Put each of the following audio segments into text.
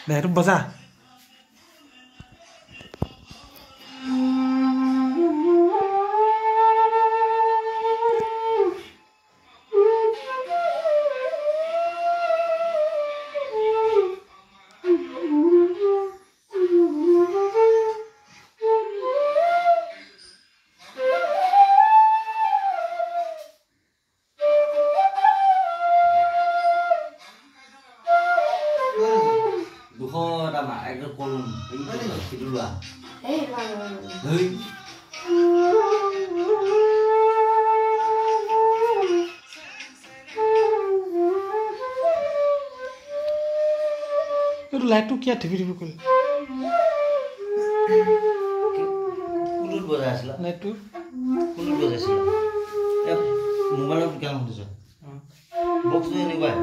দে বজা। লাইটটো কিয় টিপি টিপি কৰিল? লাইটটো মোবাইলত গান শুনিছ? বক্সটো এনেকুৱাই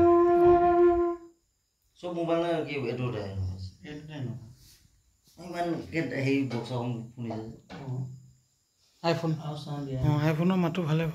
চব মোবাইল কি এইটো ইমান হেৰি বক্স শুনিছে। আইফোন, আইফোনৰ মাতটো ভালে।